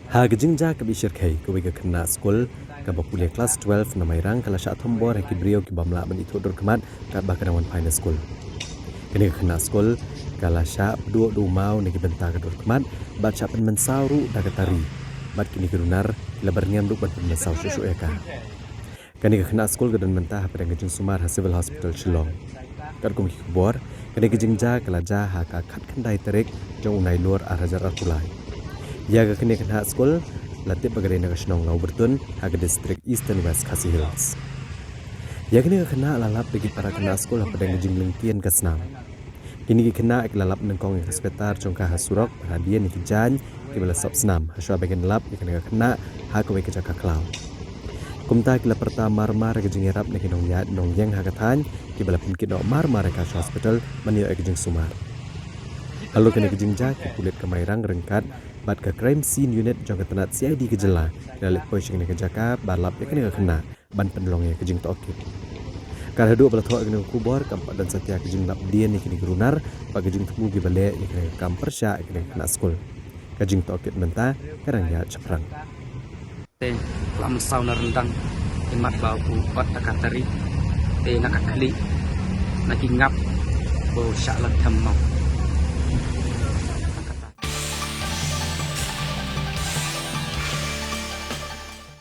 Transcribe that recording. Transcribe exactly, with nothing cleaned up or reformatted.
Ha ka jingjia kaba shyrkhei, kawei ka khynnah skul kaba pule klas twelve na Mairang ka la shah thombor ha ki briew ki bym lah ban ithuh dur khmat katba ka dang wan phai na skul. Kane ka khynnah skul ka la shah pduh da u maw na ki bynta ka dur khmat bad shah pynmynsaw ruh da ka tari. Bad kine ki runar ki la byrngem ruh ban pynmynsaw shuh shuh ïa ka. Kane ka khynnah skul ka don mynta hapdeng ka jingsumar ha Civil Hospital Shillong. Katkum ki khubor, kane ka jingjia ka la jia ha ka khatkhyndai tarik jong u Nailur ar hajar arphew lai. Ïa ka kane ka khynnah skul la tip ba ka dei na ka shnong Lawbyrtun ha ka district Eastern West Khasi Hills. Ïa kane ka khynnah la lap da ki para khynnah skul hapdeng ka jinglyngkien ka snam. Kine ki khynnah ki la lap nyngkong ïa ka sweater jong ka ha surok, hadien ïa ki jaiñ kiba la sop snam, hashwa ba kin lap ïa kane ka khynnah ha kawei ka jaka khlaw. Kumta ki la pyrta mar mar ïa ka jingïarap na ki nongïaid nongïeng ha ka thaiñ, kiba la pynkit noh mar mar ïa ka sha hospital ban ïoh ïa ka jingsumar. Halor kane ka jingjia, ki pulit ka Mairang ryngkat bad ka Crime Scene Unit jong ka tnat C I D ka jylla ki la leit poi sha kane ka jaka ba lap ïa kane ka khynnah ban pynlong ïa ka jingtohkit. Kat haduh ba la thoh ïa kane ka khubor, kam pat don satia ka jinglap dien ïa kine ki runar bad ka jingthmu kiba leh ïa kane ka kam pyrshah ïa kane ka khynnah skul. Ka jingtohkit mynta ka dang ïaid shaphrang. Te la mynsaw na ryndang, imat ba u ot da ka tari, te na ka khlieh, na ki ngap, ba u shah la them maw.